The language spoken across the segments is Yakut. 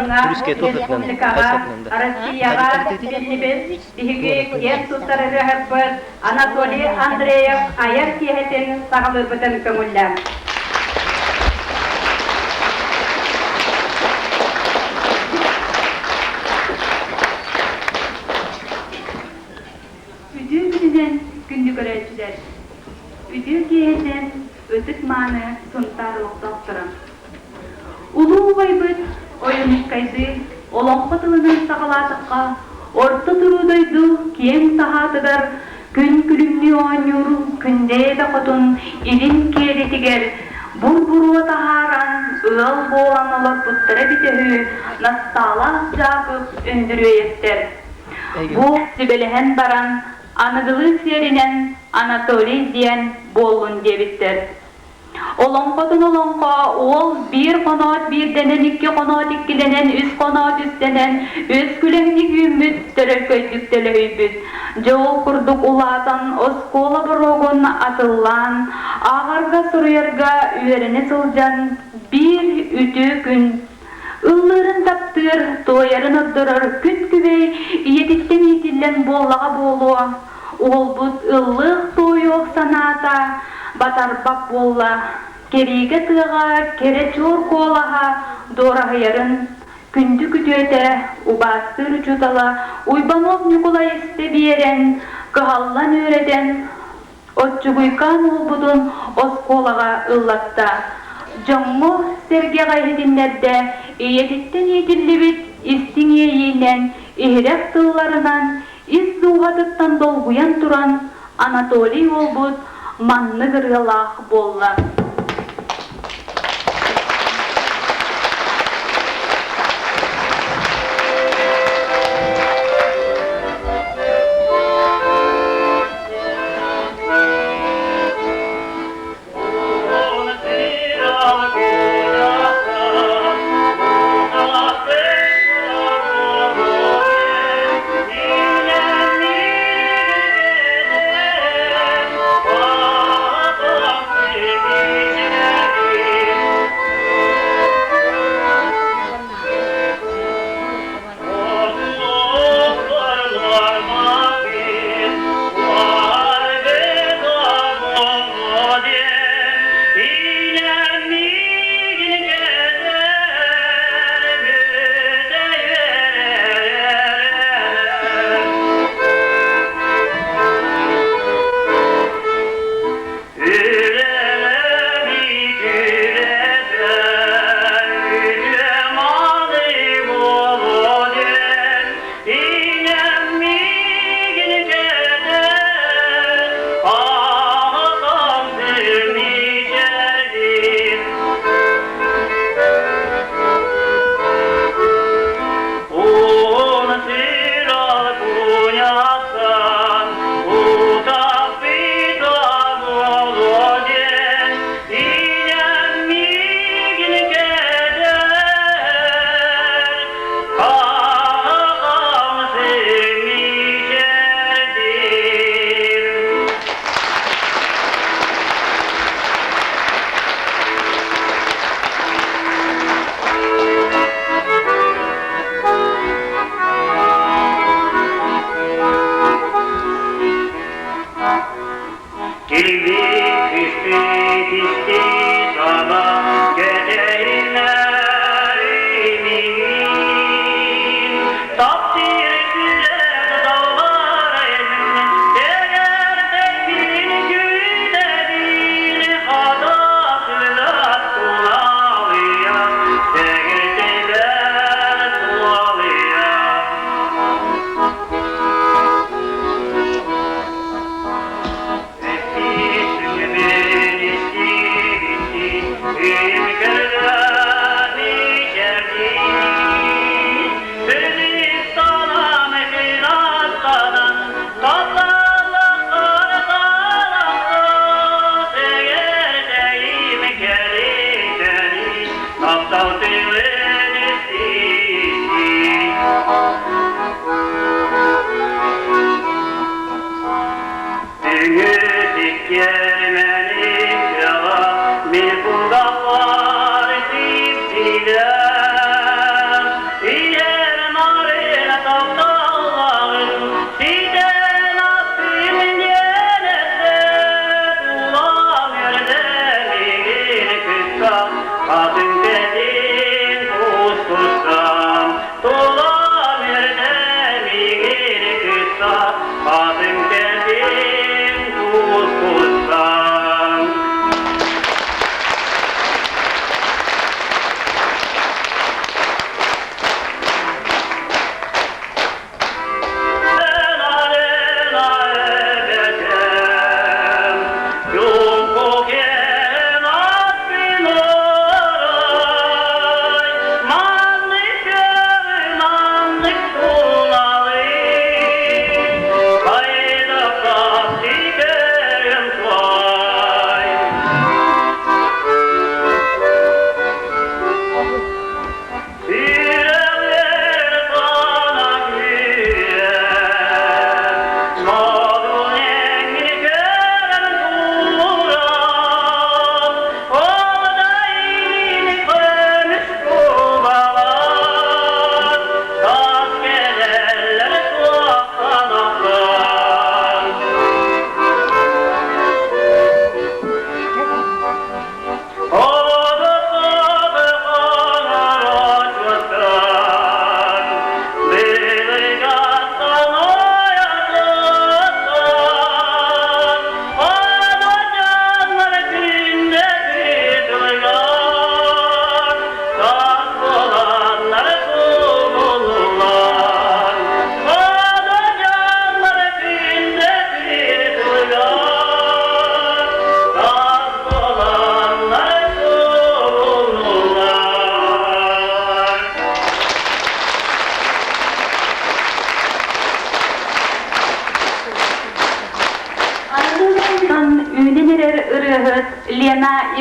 оройуоҥҥа, республикаҕа, Россияҕа биллибит биһиги киэн туттар ырыаһыппыт Анатолий Андреев айар киэһэтин саҕалыырбытын көҥүллээҥ. Үтүө күнүнэн күндү көрөөччүлэр! Үтүө киэһэтинэн ытык-мааны Сунтаар олохтоохторо! Улуу убайбыт Ойуунускайдыы олоҥхо тылынан саҕалаатахха, Орто туруу дойду киэҥ саһаатыгар күн күлүмнүү оонньуур Күндээдэ хотун илин киэлитигэр бур-буруо таһааран ыал буолан олорбуттара эбитэ үһү Настаалаах Дьаакып Өндүрүөйэптэр. Бу сүбэлэһэн баран, аныгылыы сиэринэн Анатолий диэн буоллун диэбиттэр. Олоҥхотун олоҥхо уол биир хоноот биирдэнэн, икки хоноот иккилэнэн, үс хоноот үстэнэн, үс күлэҥник үүммүт, төрөлкөйдүк төлөһүйбүт. Дьэ ол курдук улаатан, оскуола боруогун атыллаан, ааҕарга-суруйарга үөрэнэ сылдьан, биир үтүө күн Ыллыырын таптыыр, туойарын ордорор күн күбэй ийэтиттэн иитиллэн буоллаҕа буолуо, уолбут ыллыах-туойуох санаата батарбат буолла, кэриигэ тыаҕа кэрэ чуор куолаһа дуораһыйарын күндү күтүөтэ, убаастыыр учуутала Уйбанов Ньукулай истэ биэрэн, кыһаллан үөрэтэн, Оччугуйкаан уолбутун оскуолаҕа ыллатта, дьоҥҥо-сэргэҕэ иһитиннэрдэ, ийэтиттэн иитиллибит истиҥ иэйиинэн, иһирэх тылларынан, ис дууһатыттан долгуйан туран Анатолий уолбут маннык ырыалаах буолла.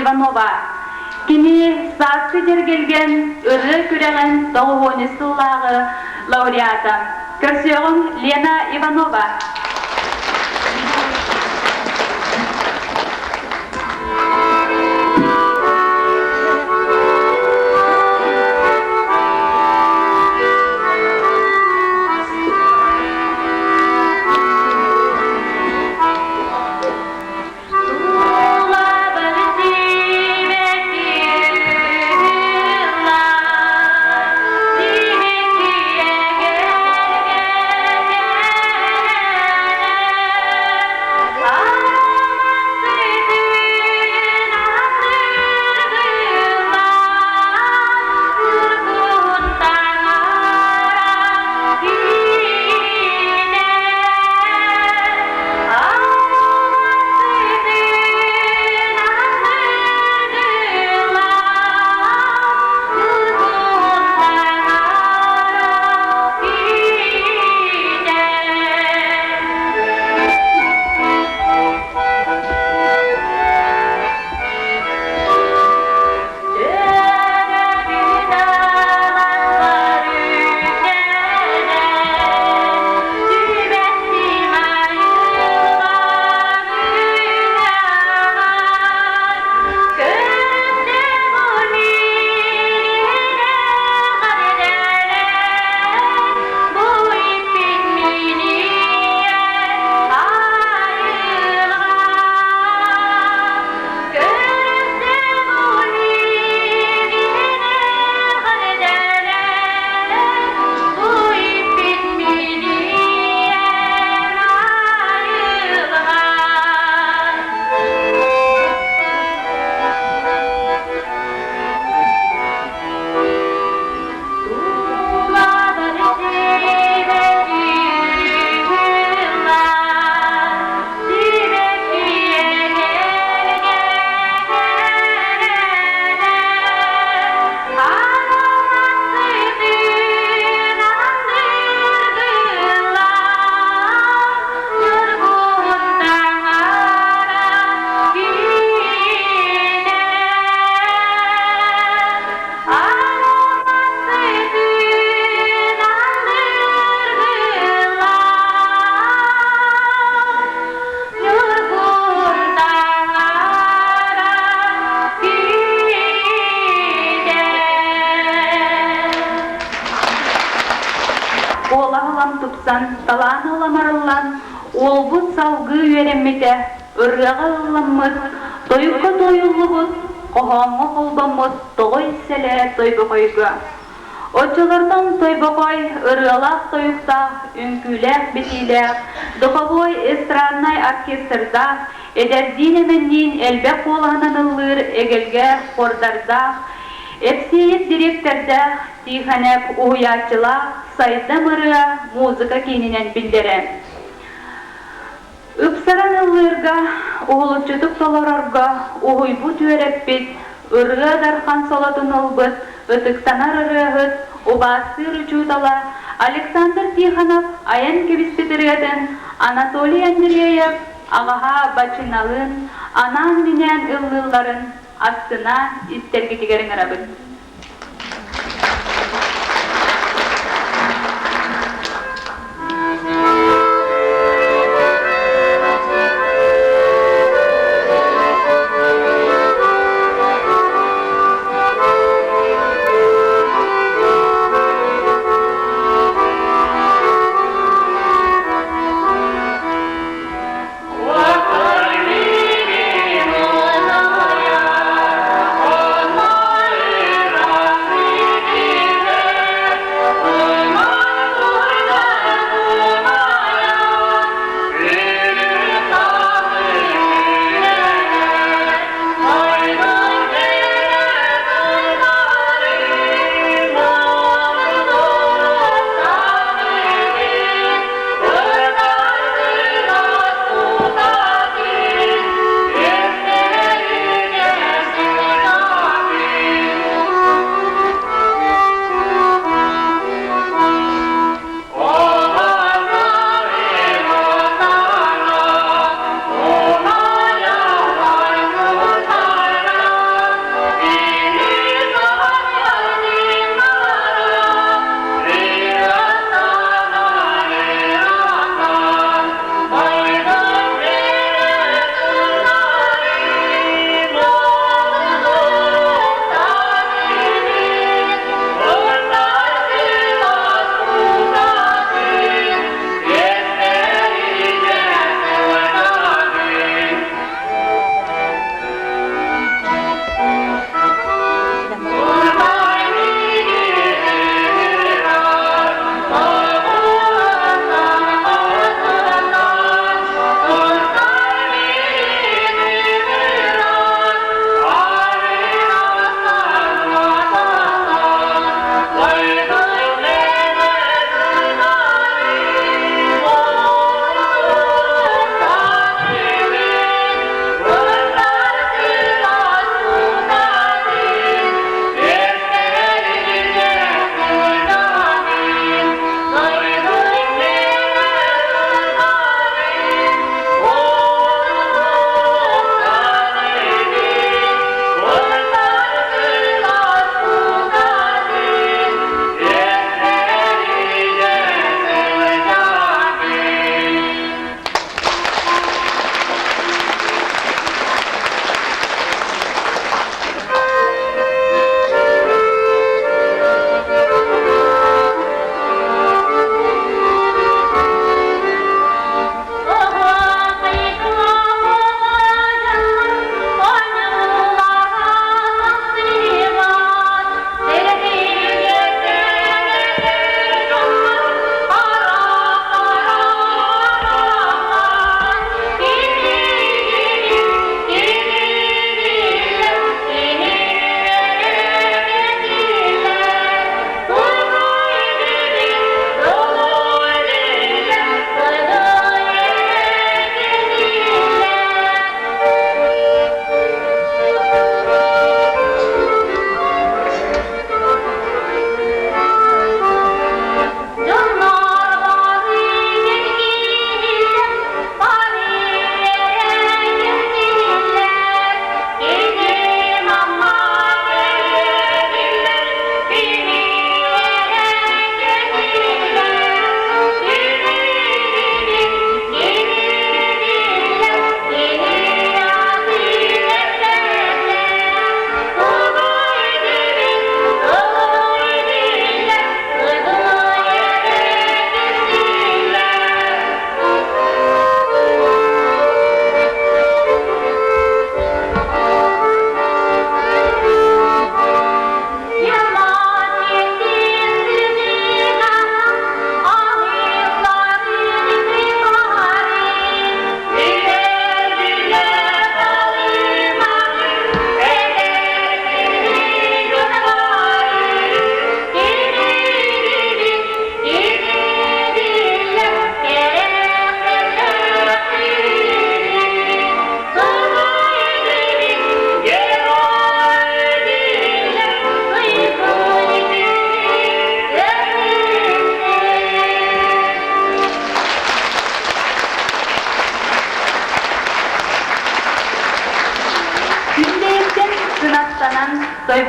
Иванова. Кини сааскы дьэргэлгэн ырыа күрэҕин тоҕуһуонус сыллааҕы лауреата. Көрсүөҕүҥ Лена Иванова. Уолаһылам тупсан, талаан ыламарыллан, уолбут салгыы үөрэммитэ, ырыаҕа ылламмыт, тойукка туойуллубут, хоһооҥҥо холбоммут тоҕой сэлэ Тойбохойго. Оччолортон Тойбохой ырыалаах-тойуктаах, үҥкүүлээх-битиилээх, духовой эстраднай оркестрдаах, эдэрдиин-эмэнниин элбэх куолаһынан ыллыыр эгэлгэ хордардаах, Эпсиэйэп дириэктэрдээх, Тиихэнэп уһуйааччылаах Сайдам ырыа музыка киининэн биллэрэ. Ыпсаран ыллыырга, уһулуччутук толорорго уһуйбут үөрэппит, ырыа дархан солотун ылбыт ытыктанар ырыаһыт, убаастыыр учуутала Александр Тихонов айан кэбиспит ырыатын Анатолий Андреев аҕаһа Бачыналыын анаан-минээн ыллыылларын астына истэргитигэр ыҥырабыт.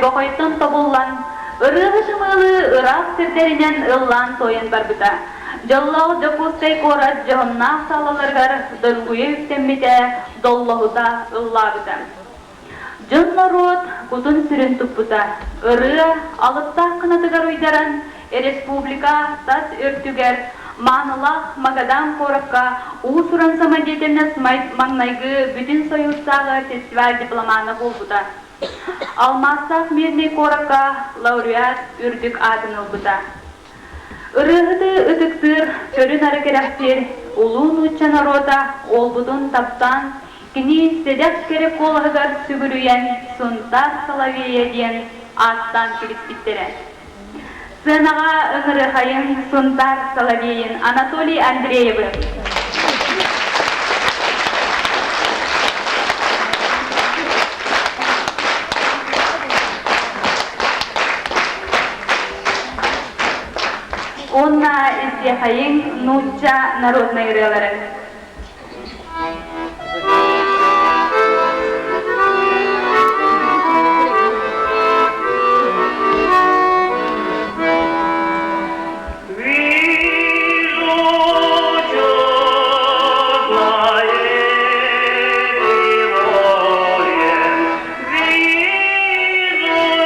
Тойбохойтон тобуллан, ырыаһыт ымыылыы ыраах сирдэринэн ыллаан-туойан барбыта. Дьоллоох Дьокуускай куорат дьоһуннаах саалаларыгар долгуйа үктэммитэ, доллоһута ыллаабыта. Дьон-норуот кутун-сүрүн туппута. Ырыа алыптаах кынатыгар уйдаран, республика тас өртүгэр маанылаах Магадан куоракка уус-уран самодеятельность маҥнайгы Бүтүн Союзтааҕы фестиваль дипломана буолбута. Алмаастаах Мирный куоракка лауреат үрдүк аатын ылбыта. Ырыаһыты ытыктыыр, көрү-нары кэрэхсиир улуу нуучча норуота уолбутун таптаан, кини сэдэх кэрэ куолаһыгар сүгүрүйэн Сунтаар Соловея диэн ааттаан кэбиспиттэрэ. Сыанаҕа ыҥырыахайын Сунтаар Соловейын Анатолий Андреевы. Уонна истиэхэйиҥ нуучча народнай ырыаларын. Вижу чудное кривое, вижу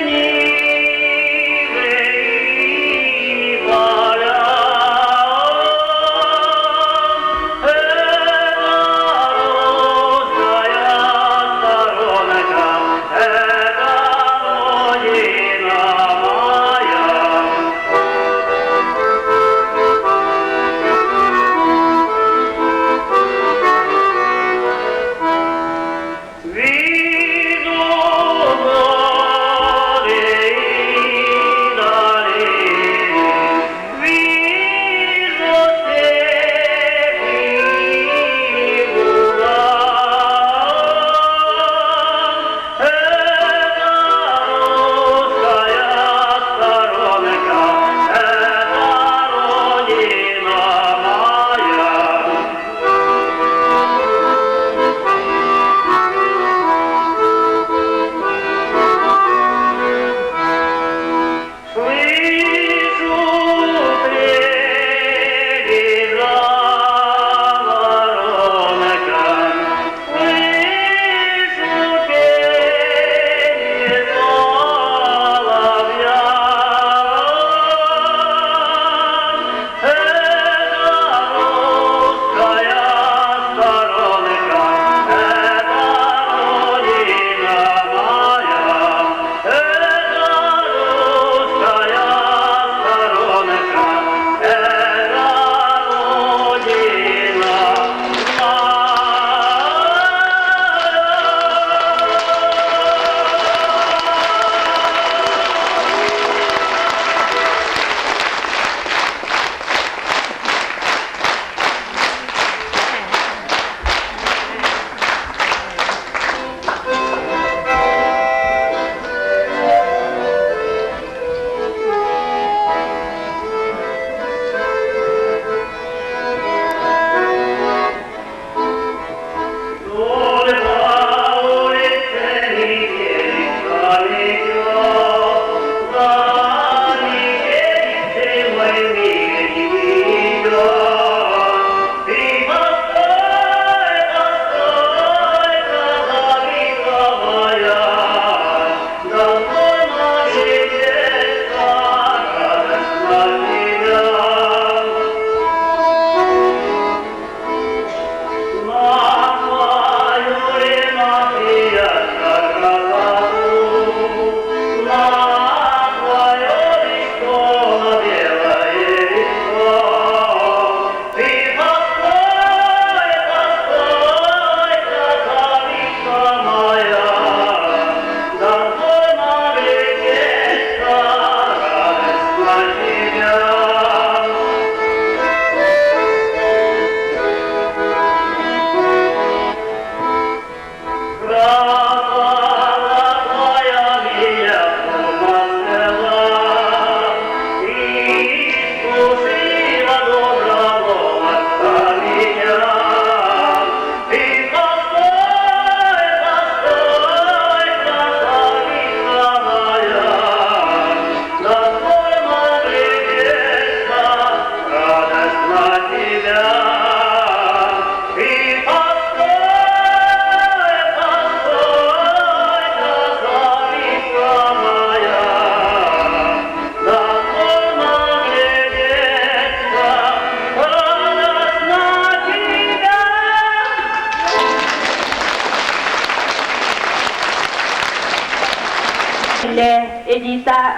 нивы и поля.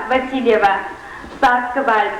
Васильева, Сааскы вальс.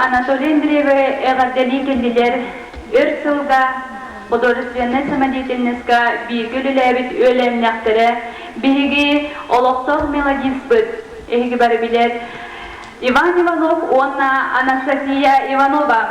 Анатолий Андреевы эҕэрдэлии кэллилэр өр сылга художественнай самодеятельноска бииргэ үлэлээбит үөлээннээхтэрэ биһиги олохтоох мелодиспыт эһиги бары билэр Иван Иванов уонна Анастасия Иванова.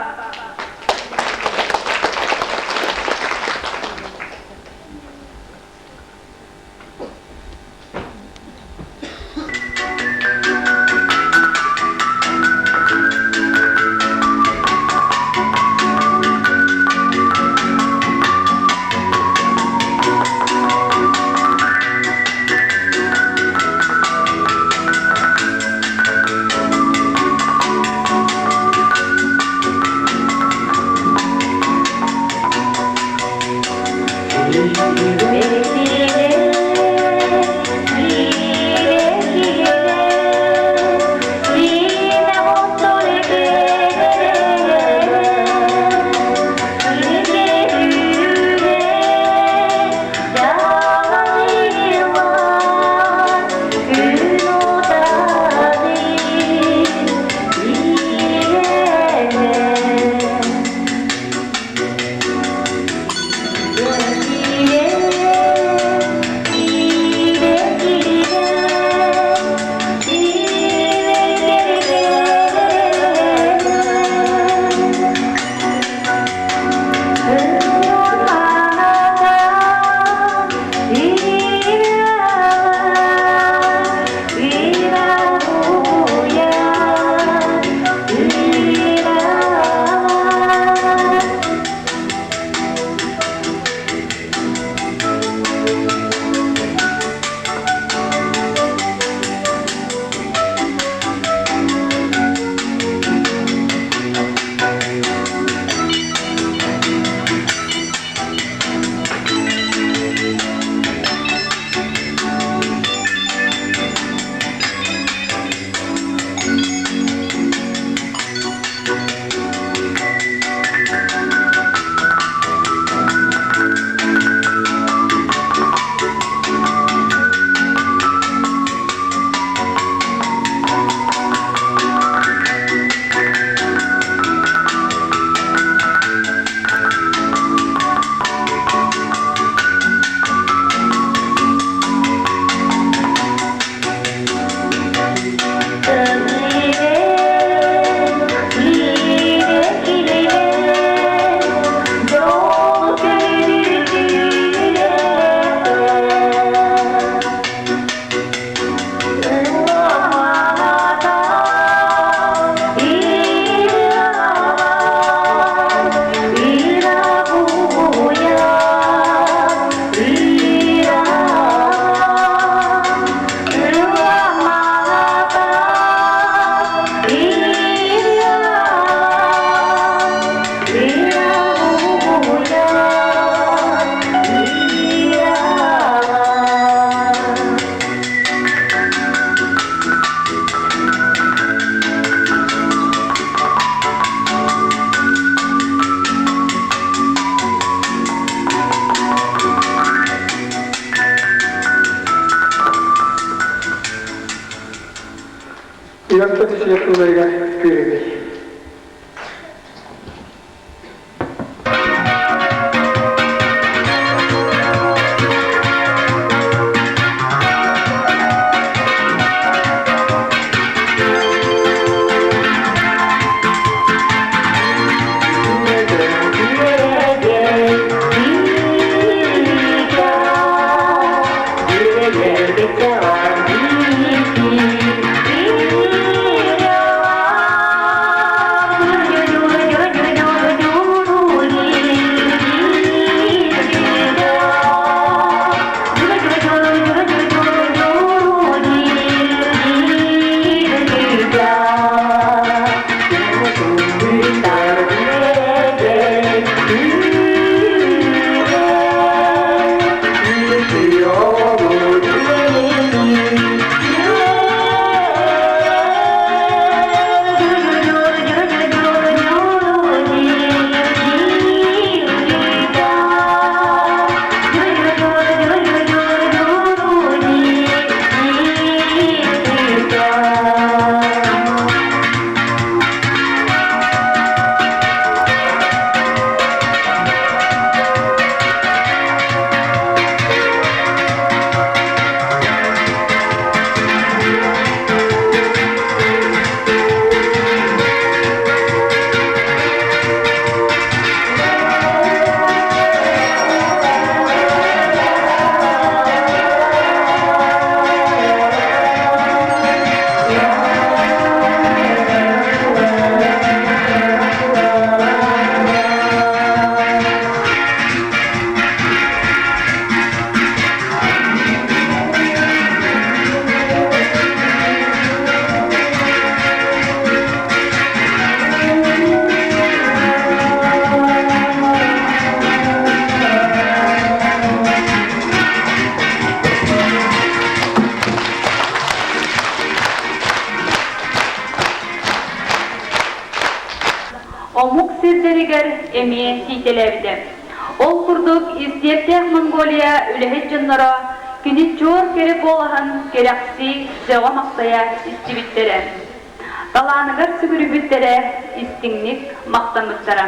Афанасьев ылларыгар күөрэгэй. Омук сирдэригэр эмиэ тиийтэлээбитэ. Ол курдук истиэптээх Монголия үлэһит дьонноро кини чуор кэрэ куолаһын кэрэхсии, сөҕө-махтайа истибиттэрэ. Талааныгар сүгүрүйбүттэрэ, истиҥник махтаммыттара.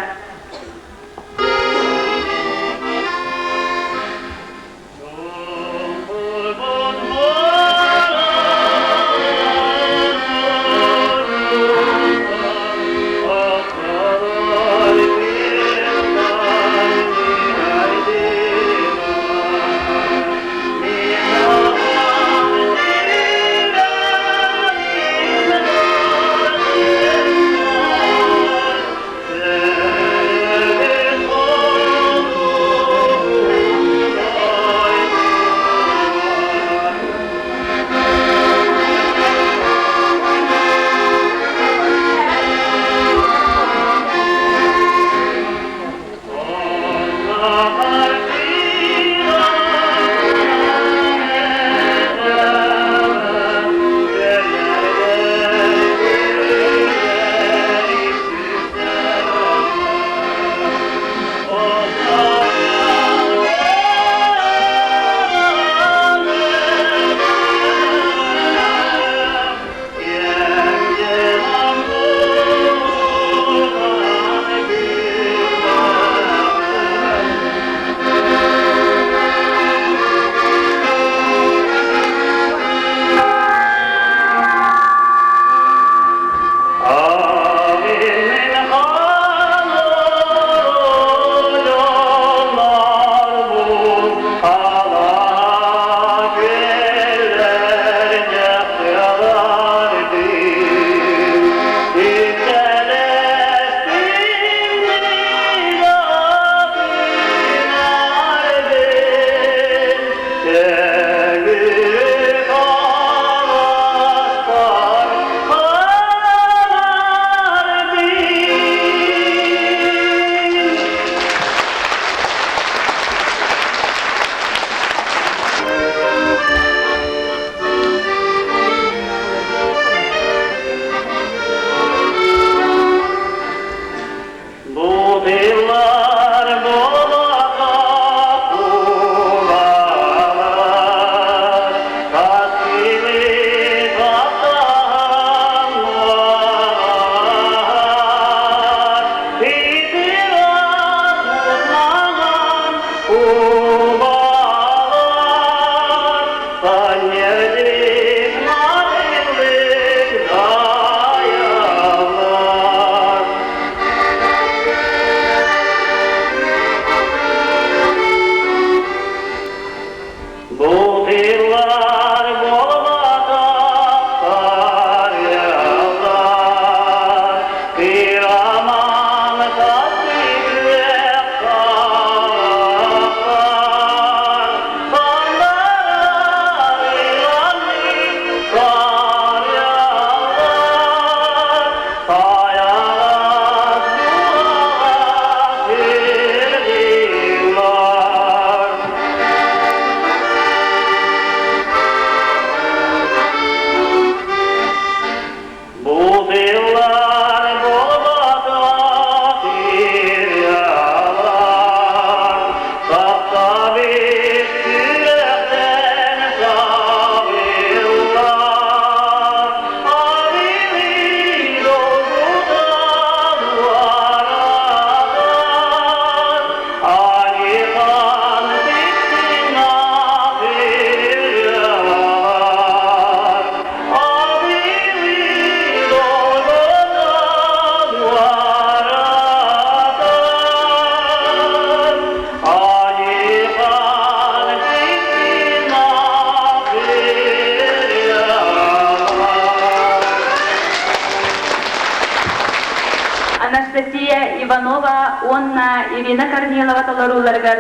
Попова уонна Ирина Корнилова толорууларыгар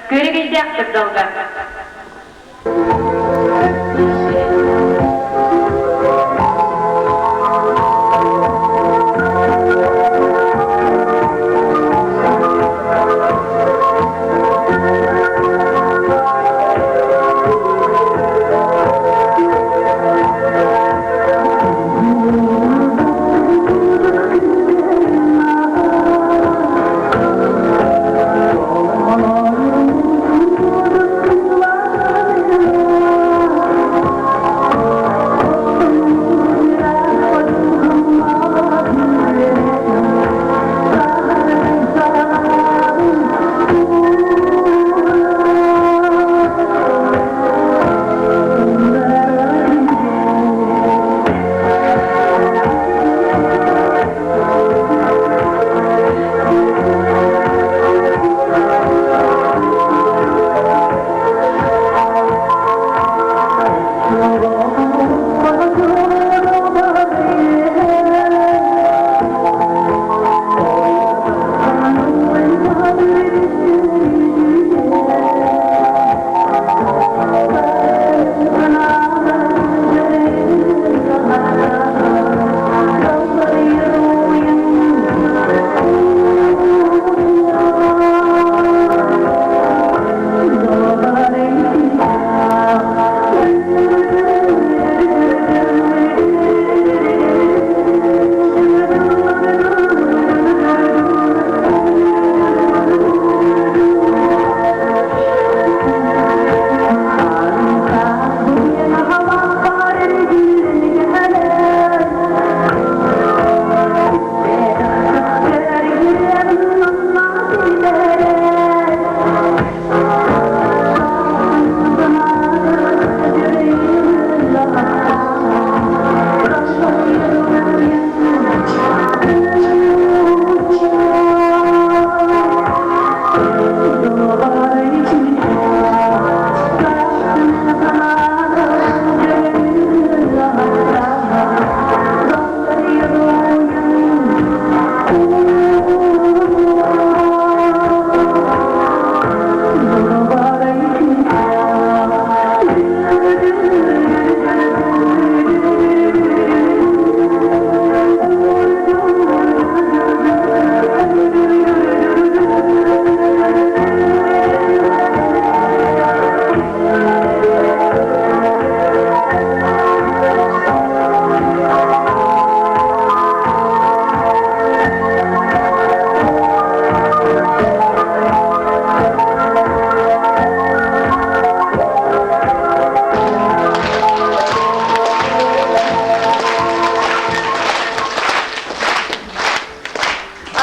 Күөрэгэйдээх кырдалга.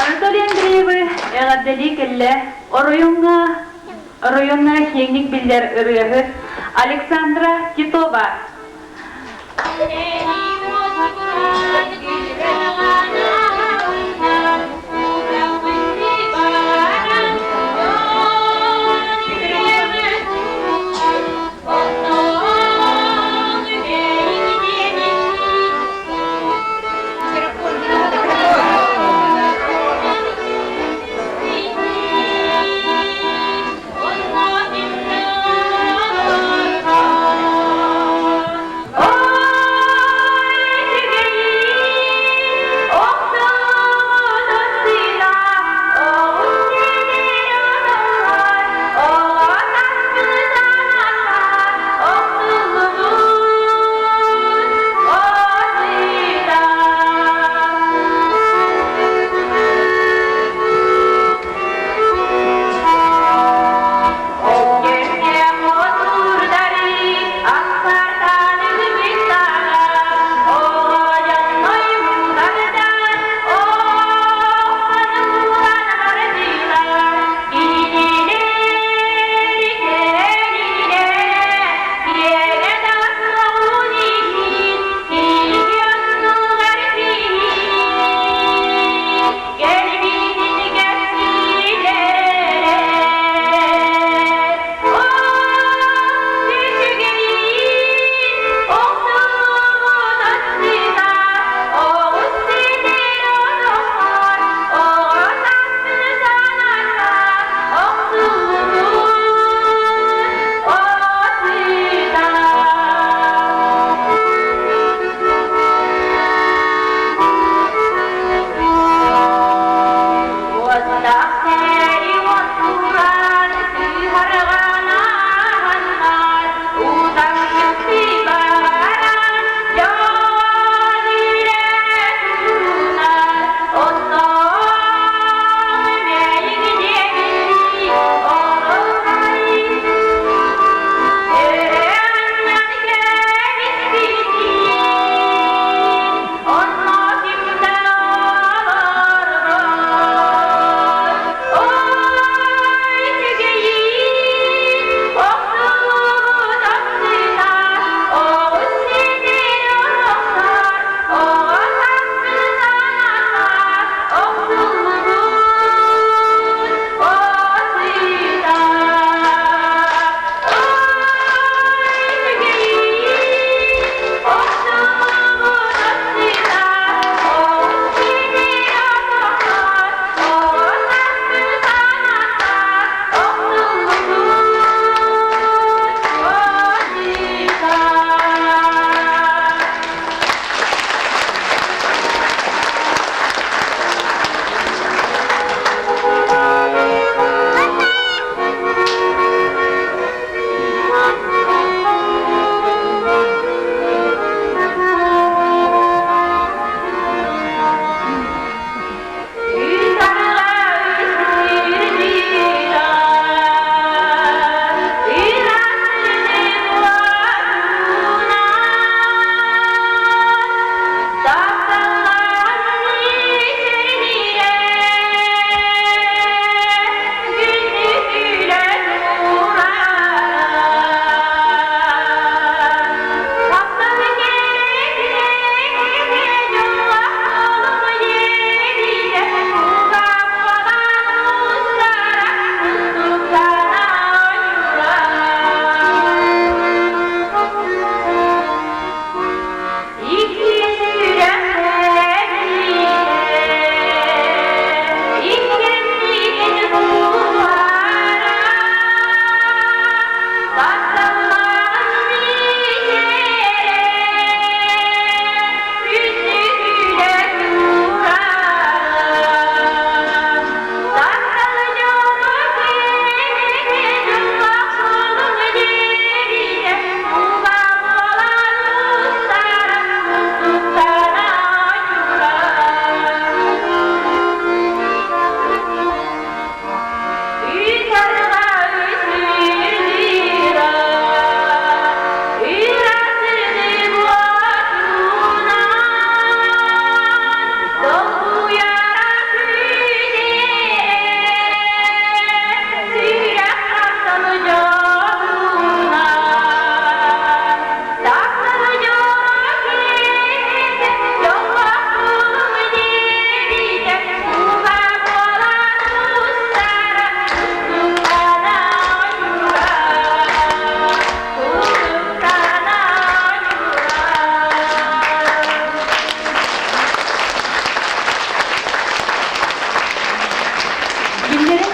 Анатолий Андреевы эҕэрдэлии кэллэ оройуоҥҥа оройуоҥҥа киэҥник биллэр ырыаһыт Александра Титова. Ой,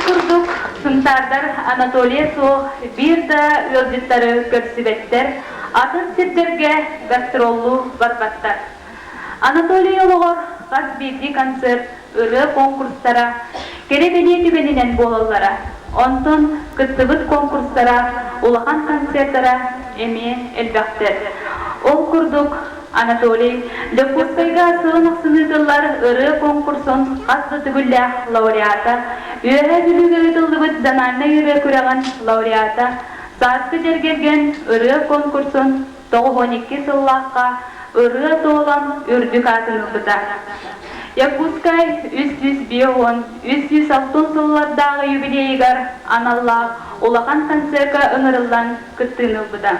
курдук, Сунтаардар Анатолийа суох биир да ыалдьыттары көрсүбэттэр, атын сирдэргэ гастроллуу барбаттар. Анатолий олоҕор хас биирдии концерт, ырыа конкурстара кэрэ-бэлиэ түгэнинэн буолаллара. Онтон кыттыбыт конкурстара, улахан концертара эмиэ элбэхтэр. Ол курдук, Анатолий Дьокуускайга сылын ахсын ыытыллар ырыа конкурсун хас да төгүллээх лауреата, Үөһээ Бүлүүгэ ыытыллыбыт зональнай ырыа күрэҕин лауреата, Сааскы дьэргэлгэн ырыа конкурсун 92 сыллаахха ырыа туолан үрдүк аатын ылбыта. Якутскай 350, 360 сыллардааҕы юбилейыгар аналлаах улахан концерка ыҥырыллан кыттыыны ылбыта.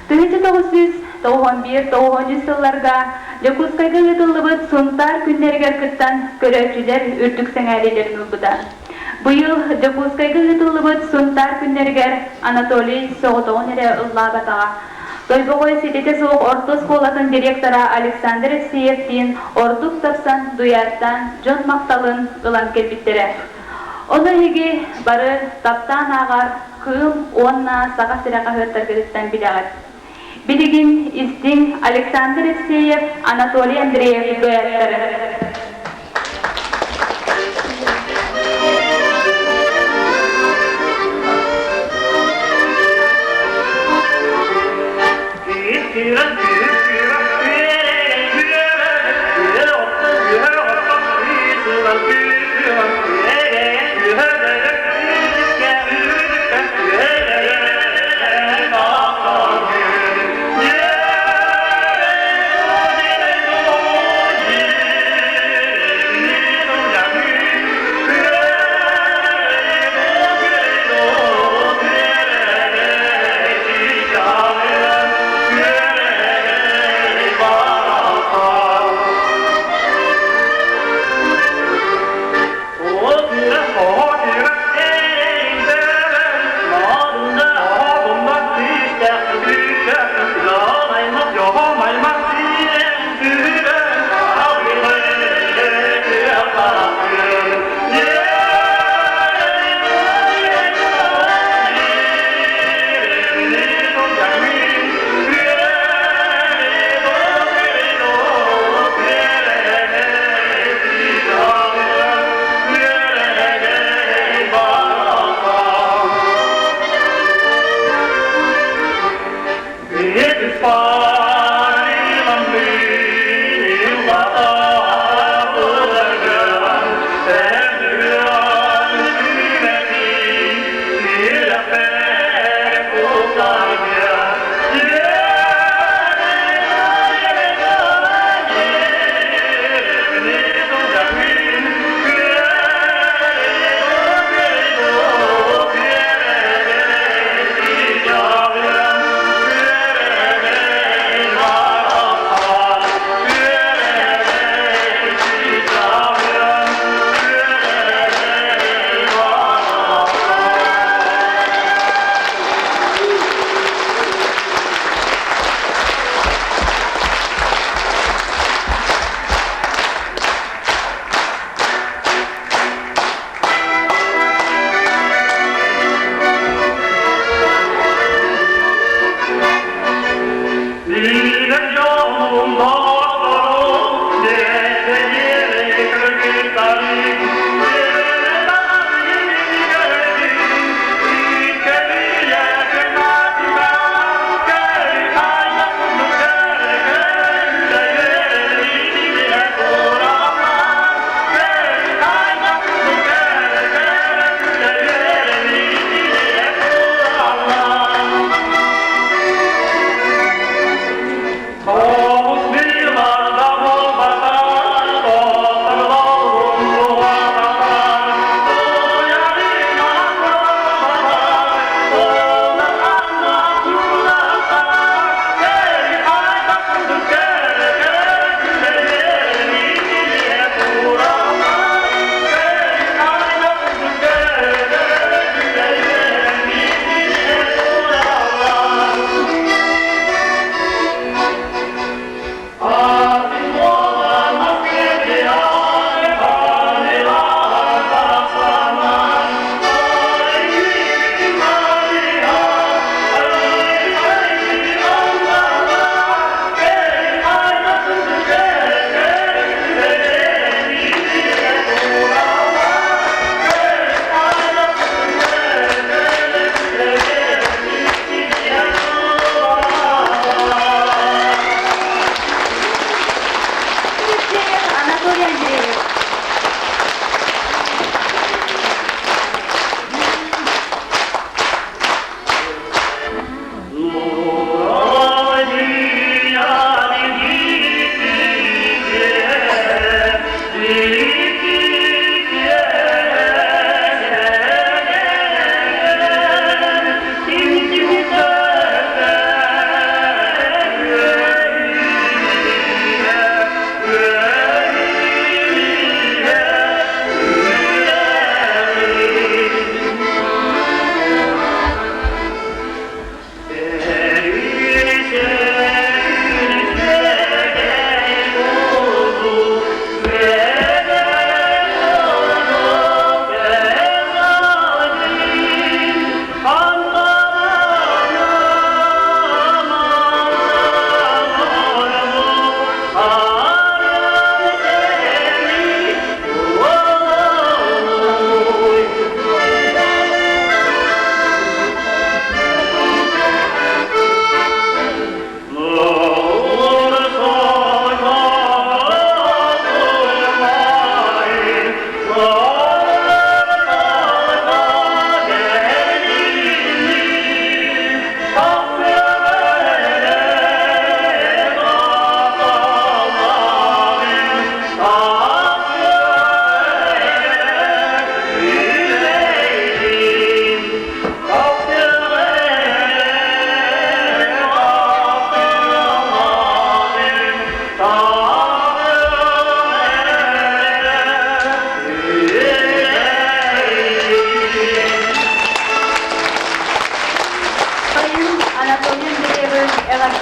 1991-93 сылларга Дьокуускайга ыытыллыбыт Сунтаар күннэригэр кыттан көрөөччүлэр үрдүк сэҥээриилэрин ылбыта. Быйыл Дьокуускайга ыытыллыбыт Сунтаар күннэригэр Анатолий соҕотоҕун эрэ ыллаабатаҕа. Тойбохой ситэтэ суох орто оскуолатын директора Александр Евсеевтиин ордук тапсан дуйааттаан дьон махталын ылан кэлбиттэрэ. Ону эһиги бары таптаан ааҕар Кыым уонна Саха сирэ хаһыаттаргытыттан билэҕит. Билигин истиҥ Александр Евсеев, Анатолий Андреев дуэттарын. Oh.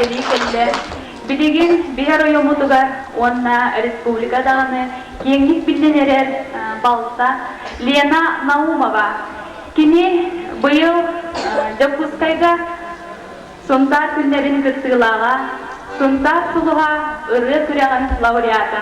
үлэлии кэллэ. Билигин биһи оройуоммутугар уонна республика даҕаны киэҥник биллэн эрэр балта Лена Наумова. Кини быйыл Дьокуускайга Сунтаар күннэрин кыттыылааҕа, Сунтаар сулуһа ырыа күрэҕин лауреата.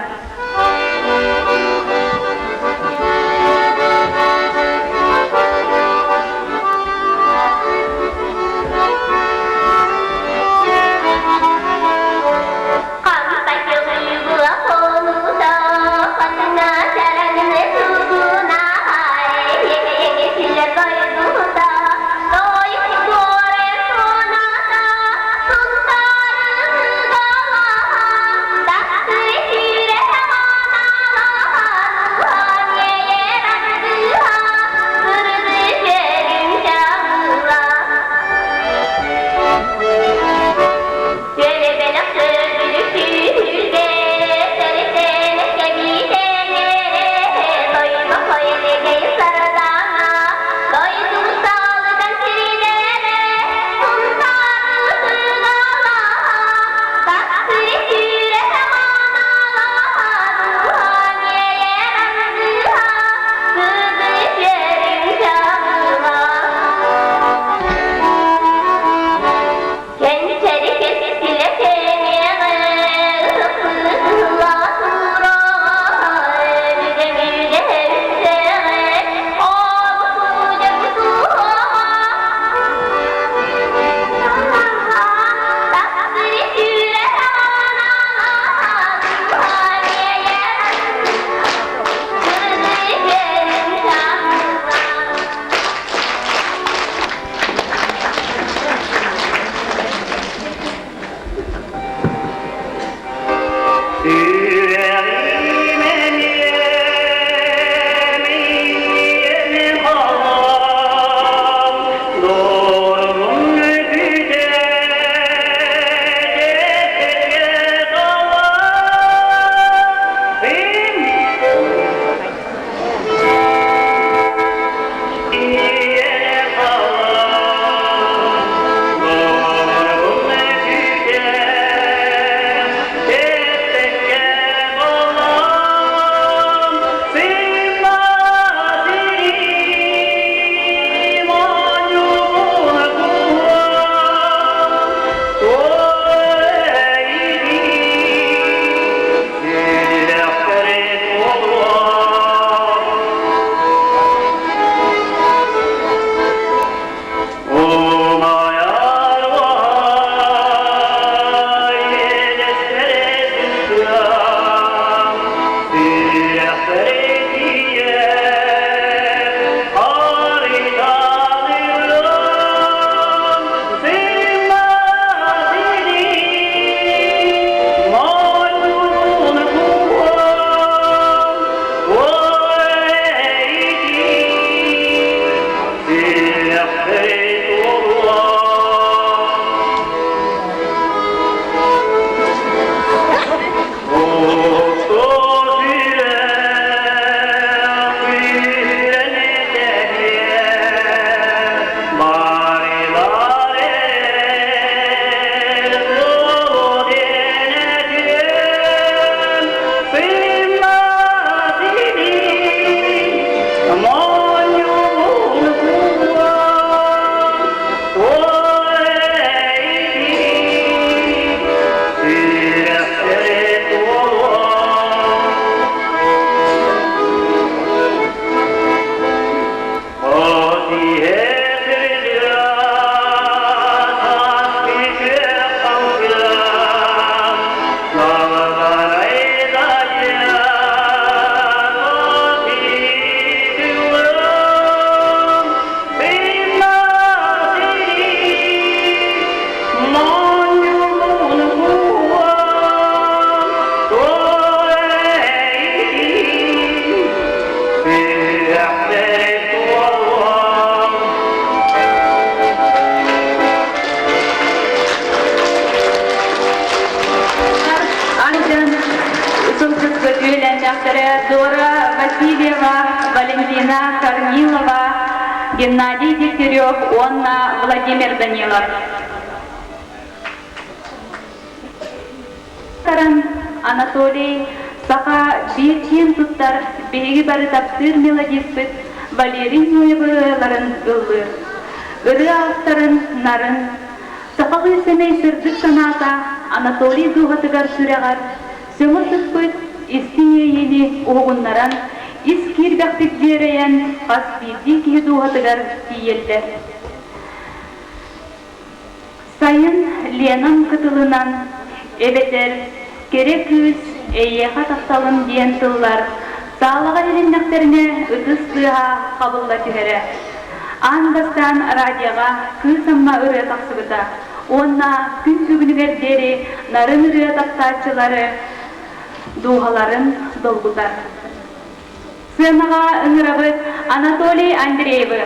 Дора Васильева, Валентина Корнилова, Геннадий Дегтярев уонна Владимир Данилов. Таран Анатолий саха биир киэн туттар биһиги бары таптыыр мелодиспыт Валерий Ноев ырыаларын ыллыыр. Ырыа авторын нарын, сахалыы сэмэй сырдык санаата Анатолий дууһатыгар сүрэҕэр сөҥө сыппыт истиҥ иэйиини уһугуннаран, ис киирбэхтик дьиэрэйэн хас биирдии киһи дууһатыгар тиийэллэр. Сайын Ленам кытылынан эбэтэр Кэрэ кыыс эйиэхэ тапталым диэн тыллар саалаҕа иһилиннэхтэринэ ытыс тыаһа хабылла түһэрэ. Аан бастаан радиоҕа Кыыс Амма ырыа тахсыбыта уонна күн бүгүнүгэр диэри нарын ырыа таптааччылары дууһаларын долгутар. Сыанаҕа ыҥырабыт Анатолий Андреевы.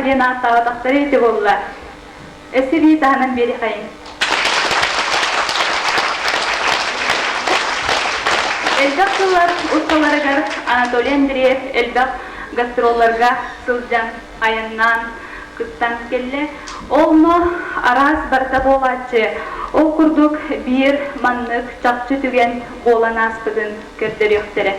Диэн ааттаабатахтара ити буолла. Өссө биир таһынан биэриэхэйин. Элбэх сыллар усталарыгар Анатолий Андреев элбэх гастролларга сылдьан, айаннаан. кыттан кэллэ. Онно араас барыта буолааччы. Ол курдук биир маннык чахчы түгэн буолан ааспытын көрдөрүөхтэрэ.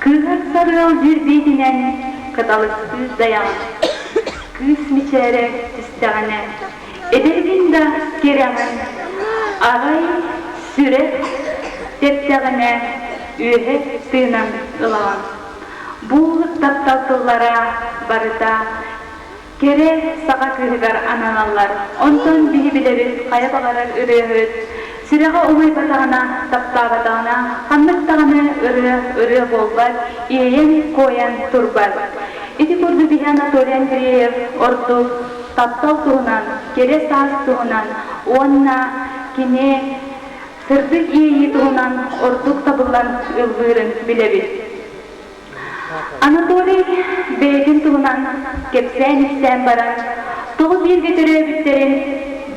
Кыыһар сарыал дьирбиитинэн кыталыктыы дайаҕын, кыыс мичээрэ түстэҕинэ, эдэргин да кэрэҕин, арай сүрэх тэптэҕинэ үөһэ тыынан ылаҕын. Бу таптал тыллара барыта кэрэ саха кыыһыгар ананаллар. Онтон биһи билэбит хайа баҕарар ырыаһыт сүрэҕэ умайбатаҕына, таптаабатаҕына ханнык даҕаны ырыа ырыа буолбат, иэйэн-куойан турбат. Ити курдук биһи Анатолий Андреев ордук таптал туһунан, кэрэ саас туһунан уонна кини сырдык иэйии туһунан ордук табыллан ыллыырын билэбит. Анатолий бэйэтин туһунан кэпсээн-ипсээн баран, тоҕо бииргэ төрөөбүттэрин,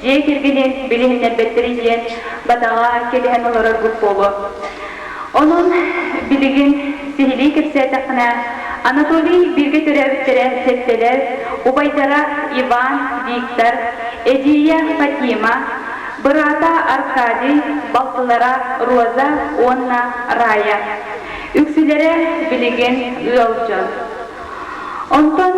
дьиэ кэргэнин билиһиннэрбэттэрий диэн бадаҕа кэтэһэн олорорбут буолуо. Онон билигин сиһилии кэпсээтэххинэ, Анатолий бииргэ төрөөбүттэрэ сэттэлэр, убайдара Иван, Виктор, эдьиийэ Фатима, быраата Аркадий, балтылара Роза уонна Рая. Үксүлэрэ билигин ыал дьон. Онтон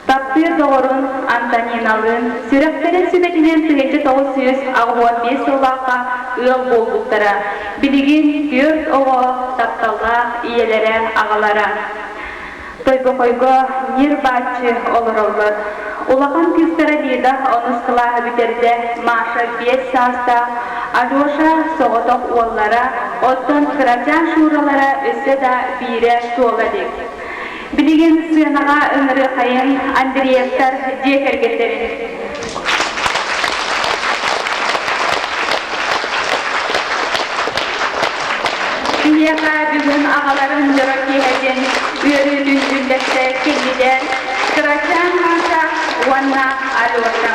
таптыыр доҕорун Антониналыын сүрэхтэрин сүбэтинэн 1985 сыллаахха ыал буолбуттара. Билигин түөрт оҕо тапталлаах ийэлэрэ, аҕалара. Тойбохойго ньир-бааччы олороллор. Улахан кыыстара Лида онус кылааһы бүтэрдэ, Маша биэс саастаах, Алеша соҕотох уоллара, оттон кырачаан Шуралара өссө да биирэ туола илик. Билигин сыанаҕа ыҥырыахайын Андреевтар дьиэ кэргэттэрин. Биһиэхэ бүгүн аҕаларын дьоро киэһэтин үөрүүтүн үллэстэ кэллилэр Кырачаан Маша уонна Алеша.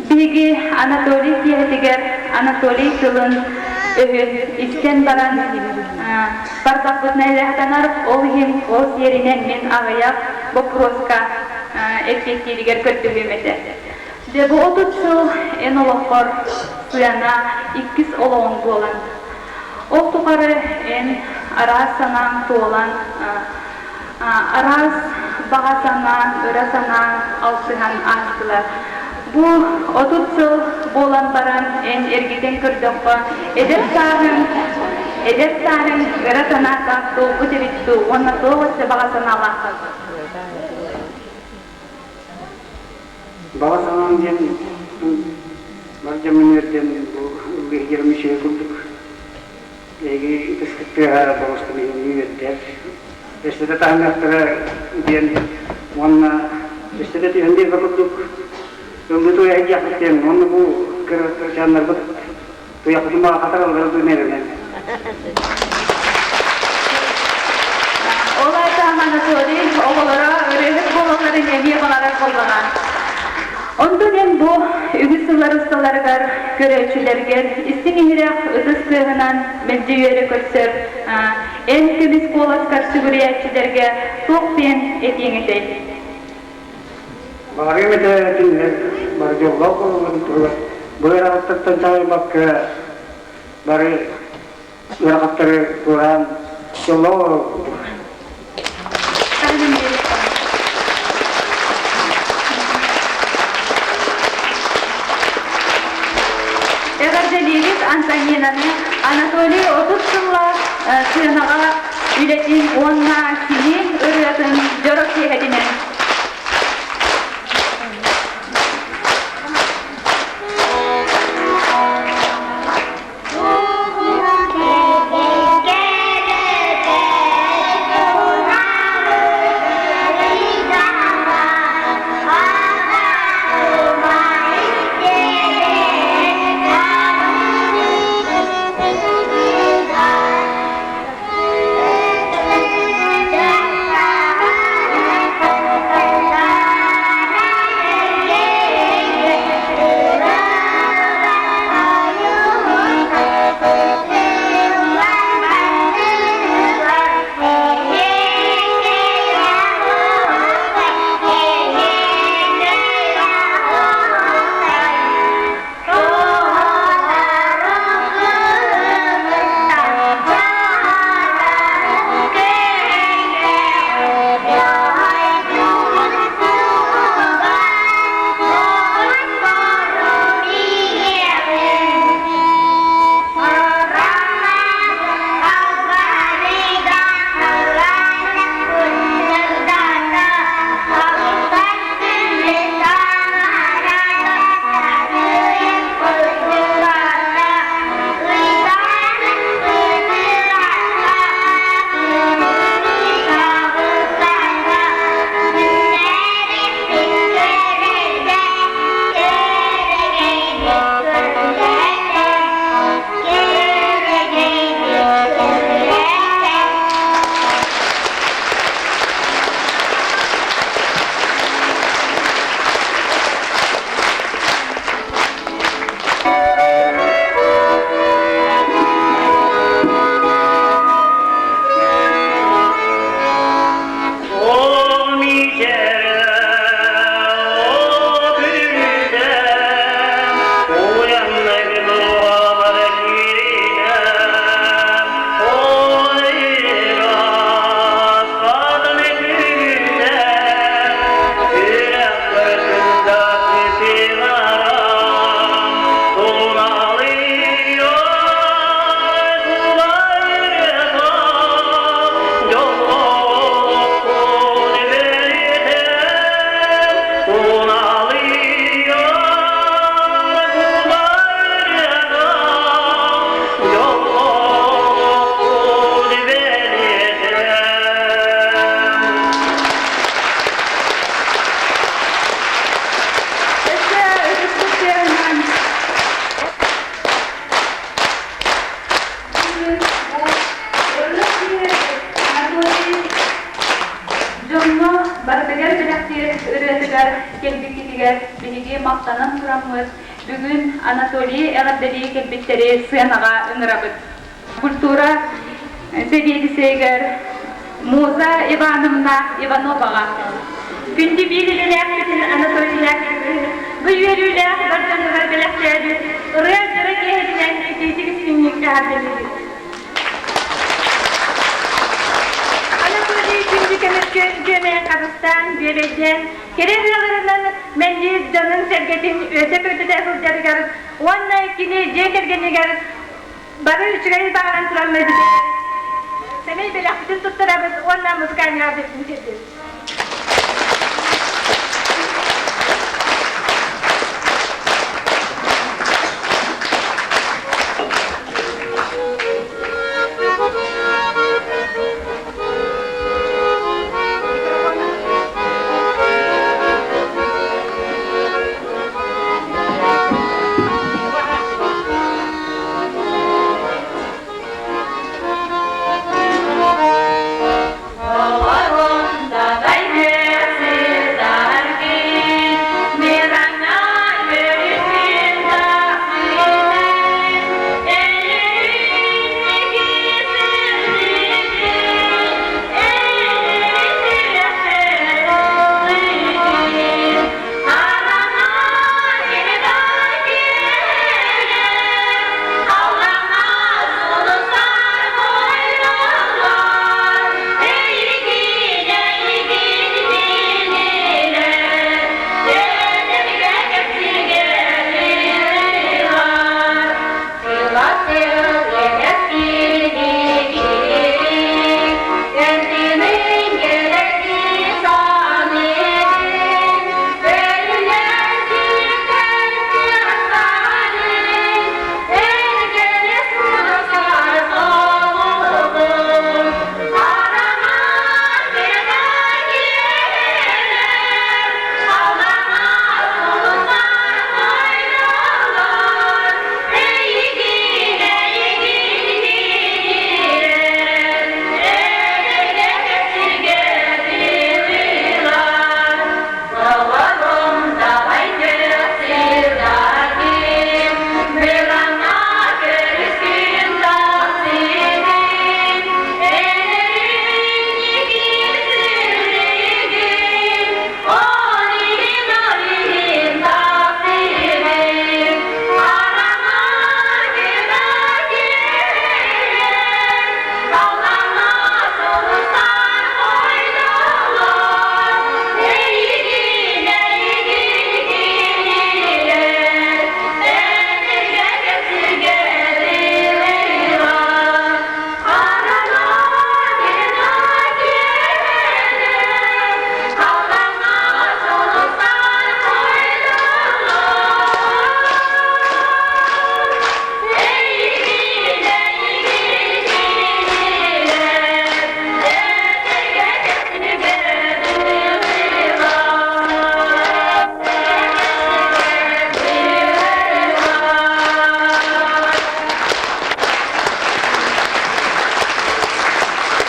Биһиги Анатолий киэһэтигэр Анатолий тылын өһүн истэн баран барбахпытына элэхтанар, ол иһин ол сиэринэн мин аҕыйах боппуруоска эппиэттииригэр көрдөһүөм этэ. Дьэ бу 30 сыл эн олоххор сыана иккис олоҕуҥ буолан, ол тухары эн араас санааҥ туолан, араас баҕа санаан, ыра санаан алтыһан аастылар. Бу 30 сыл буолан баран эн эргитэн көрдөххө, эдэр сааһыҥ эдэр сааһыҥ ыра санаата туолбут эбит дуу уонна туох өссө баҕа санаалааххын? Баҕа санаам диэн бар дьоммун үөрдэн бу ыллыыр үчүгэй курдук эһиги ытыскыт тыаһа боруостан иһин үөрдэр. Өссө да таһыныахтара диэн уонна өссө да түһэн биэрбэ курдук. Ыллыы туйа диэхпит диэн, уонна бу кырачааннарбыт туйахпытын баҕа хатараллара дуу Ол аата Анатолий оҕолоро ырыаһыт буолалларын эмиэ баҕарар буоллаҕа. Онтон эн бу үгүс сыллар усталарыгар көрөөччүлэргэр истиҥ-иһирэх ытыс тыаһынан мэлдьи үөрэ көрсөр эн көмүс куоласкар сүгүрүйээччилэргэ туох диэн этиэҥ этэй? Баҕарыам этэ кинилэр бары дьоллоох буолалларын туһугар бу ыарахаттартан чаҕыйбакка бары ыарахаттары туораан дьоллоох Эҕэрдэлиибит Антонинаны Анатолий 30 сыллаах сыанаҕа үлэтин уонна кини ырыатын дьоро киэһэтинэн. Дьоҥҥо барытыгар бэлэхтиир ырыатыгар кэлбиккитигэр биһиги махтанан тураммыт, бүгүн Анатолий эҕэрдэлии кэлбиттэри сыанаҕа ыҥырабыт. Культура сэбиэдиссэйигэр Муза Ивановна Ивановаҕа. Күндү биир үлэлээхпитин Анатолий Яковлевич бу үөрүүлээх бар дьонугар бэлэхтээбит ырыа дьоро киэһэтинэн итиитик истиҥник эҕэрдэлиибит. Анатолий күндү көмүскүн күөмэйин харыстаан, бүөбэйдээн, кэрэ ырыаларынан мэлдьи дьонун-сэргэтин үөтэ көрдөтө сылдьарыгар уонна кини дьиэ кэргэнигэр бары үчүгэй баҕаран туран сэмэй бэлэхпитин туттарабыт уонна музыкальный аадырысын тиэрдэбит.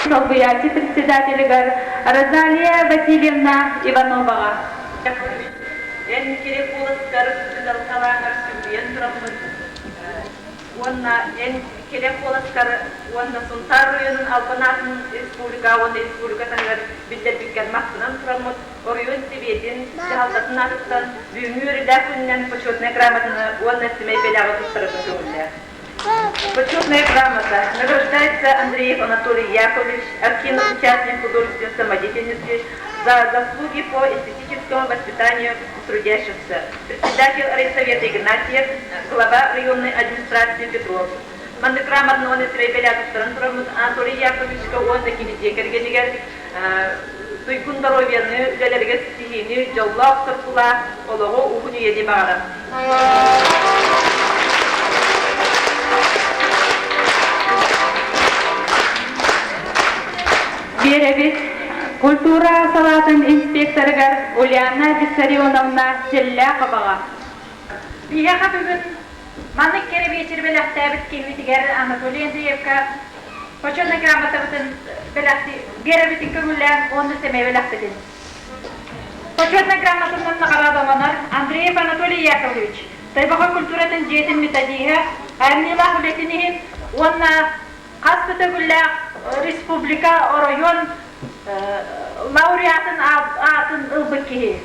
Солбуйааччы председателигэр Розалия Васильевна Ивановаҕа. Эн кэрэ куоласкар сытыгалталааҥар сүгүрүйэн тураммын уонна эн кэрэ куоласкар уонна Сунтаар оройуонун албан аатын республика уонна республика таһыгар биллэрбиккэр махтанан тураммыт оройуон сэбиэтин дьаһалтатын аатыттан бүгүҥҥү үөрүүлээх күнүнэн почетнай грамотаны уонна сэмэй бэлэҕи туттарарбын көҥүллээх. Почетная грамота награждается Андреев Анатолий Яковлевич, активный участник художественной самодеятельности за заслуги по эстетическому воспитанию трудящихся. Председатель райсовета Игнатьев, глава районной администрации Петров. Маннык грамотаны уонна сирэй бэлэҕи тураммыт Анатолий Яковлевичка уонна кини дьиэ кэргэнигэр туйгун доруобуйаны, үлэлэригэр ситиһиини, дьоллоох соргулаах олоҕу уһун үйэни баҕарар. Биэрэбит культура салаатын инспекторыгар Ульяна Виссарионовна Селлээховаҕа. Биһиэхэ бүгүн маннык кэрэ биэчэр бэлэхтээбит киһибитигэр Анатолий Андреевка почетнай грамотабытын бэлэхти биэрэбитин көҥүллээн уонна сэмэй бэлэхпитин. Почетнай грамотанан наҕараадаланар Андреев Анатолий Яковлевич, Тайбаха культуратын дьиэтин методиһа, айымньылаах үлэтин иһин уонна хас да төгүллээх республика, оройуон лауреатын аатын ылбыт киһи.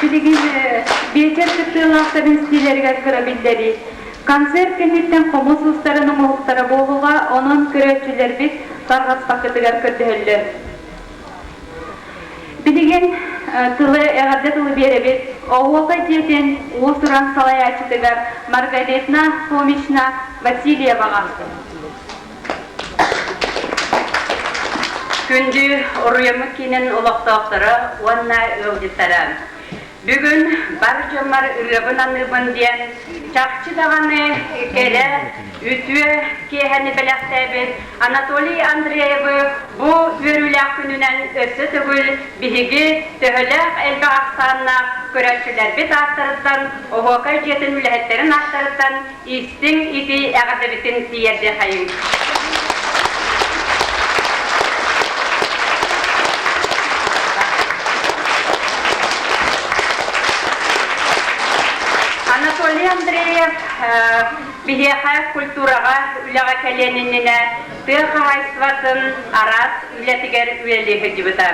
Билигин биэчэр кыттыылаахтарын истиилэригэр кыра биллэрии. Концерт кэнниттэн хомус уустарын оҥоһуктара буолуоҕа, онон көрөөччүлэрбит тарҕаспаккытыгар көрдөһөллөр. Билигин тылы эҕэрдэ тылы биэрэбит Оһуокай дьиэтин уус-уран салайааччытыгар Маргаритна Фомична Васильеваҕа. Күндү Оруйаммыт киинин олохтоохторо уонна ыалдьыттара! Бүгүн бар дьоммор ырыабын аныыбын диэн чахчы даҕаны кэрэ, үтүө киэһэни бэлэхтээбит Анатолий Андреевы бу үөрүүлээх күнүнэн өссө төгүл биһиги төһөлөөх элбэх ахсааннаах көрөөччүлэрбит ааттарыттан, Оһуокай дьиэтин үлэһиттэрин ааттарыттан истиҥ итии эҕэрдэбитин тиийэрдиэхэйиҥ. Анатолий Андреев биһиэхэ культураҕа үлэҕэ кэлиэн иннинэ тыа хаһаайыстыбатын араас үлэтигэр үлэлии сылдьыбыта.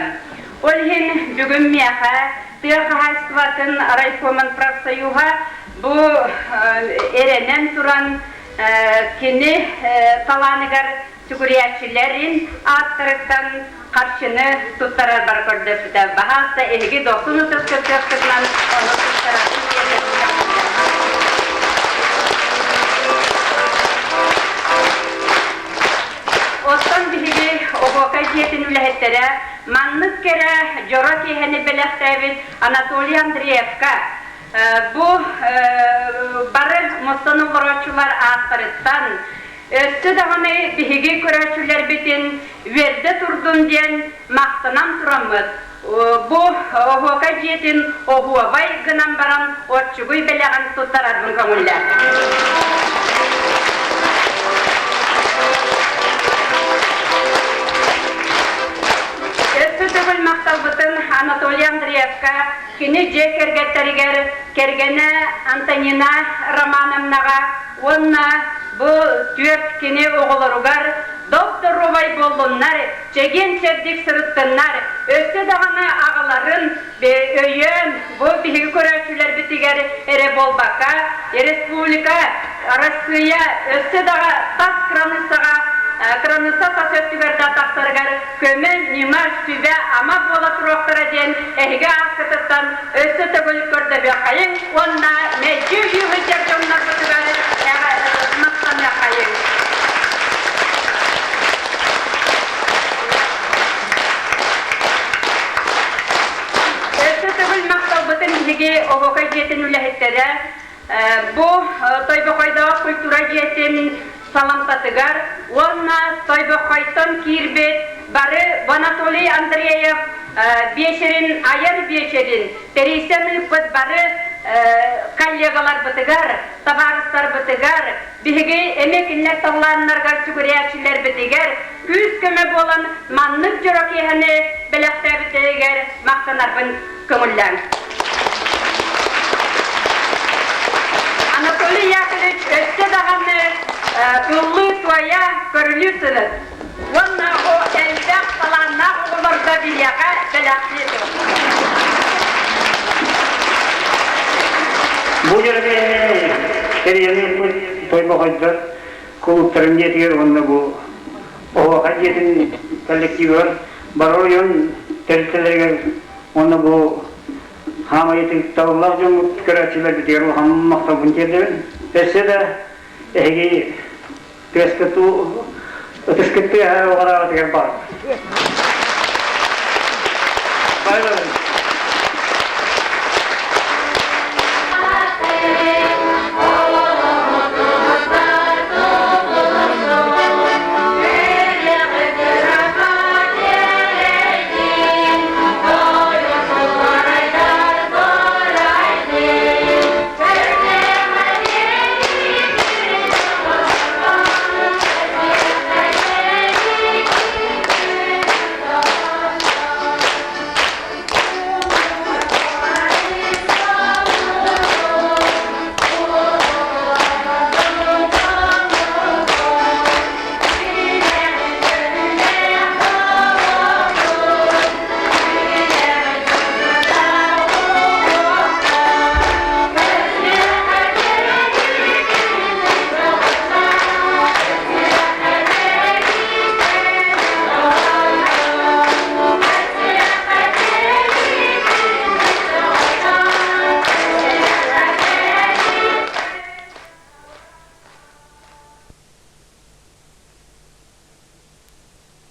Ол иһин бүгүн миэхэ тыа хаһаайыстыбатын райкомун профсоюһа бу эрэнэн туран кини талааныгар сүгүрүйээччилэрин ааттарыттан харчыны туттарарбар көрдөспүтэ. Баһаалыста эһиги дохсун ытыс кыттыаххытынан ону туттарарын Оттон биһиги Оһуокай дьиэтин үлэһиттэрэ маннык кэрэ дьоро киэһэни бэлэхтээбит Анатолий Андреевка бу бары мустан олорооччулар ааттарыттан өссө даҕаны биһиги көрөөччүлэрбитин үөрдэ турдун диэн махтанан тураммыт бу оһуокай дьиэтин оһуобай гынан баран оччугуй бэлэҕин туттарарбын көҥүллээх. Өссө төгүл махталбытын Анатолий Андреевка, кини дьиэ кэргэттэригэр кэргэнэ Антонина Романовнаҕа уонна бу түөрт кини оҕолоругар доп-доруобай буоллуннар, чэгиэн-чэбдик сырыттыннар, өссө даҕаны аҕаларын өйөөн, бу биһиги көрөөччүлэрбитигэр эрэ буолбакка, республика, Арассыыйа өссө даҕа тас кыраныыссаҕа, кыраныысса тас өттүгэр да тахсарыгар көмө, ньыма, сүбэ-ама буола туруохтара диэн эһиги ааскытыттан өссө төгүл көрдөһүөххэйиҥ уонна мэлдьи өйүү сылдьар дьоннорбутугар махтаныаххайыҥ. Өссө төгүл махталбытын биһиги Оһуокай дьиэтин үлэһиттэрэ бу Тойбохойдоох культура дьиэтин саламтатыгар уонна Тойбохойтон киирбит бары Анатолий Андреев биэчэрин айар биэчэрин тэрийсэн ыыппыт бары коллегаларбытыгар, табаарыстарбытыгар, биһиги эмиэ кинилэр талааннарыгар сүгүрүйээччилэрбитигэр күүс-көмө буолан маннык дьоро киэһэни бэлэхтээбиттэригэр махтанарбын көҥүллээҥ. Анатолий Яковлевич өссө даҕаны ыллыы-туойа, көрүлүү сырыт. Уонна о элбэх талааннаах оҕолорго биһиэхэ бэлэхтии тур. Бу дьоро тэрийэн ыыппыт Тойбохойдор кулууптарын дьиэтигэр уонна бу Оһуохай дьиэтин коллективыгар бары оройуон тэрилтэлэригэр уонна бу хаамай ытыктабыллаах дьоммут көрөөччүлэрбитигэр улахан махталбын тиэрдэбин. Өссө да эһиги тыаскыт ытыскыт тыаһа уҕараабытыгар баҕарабын.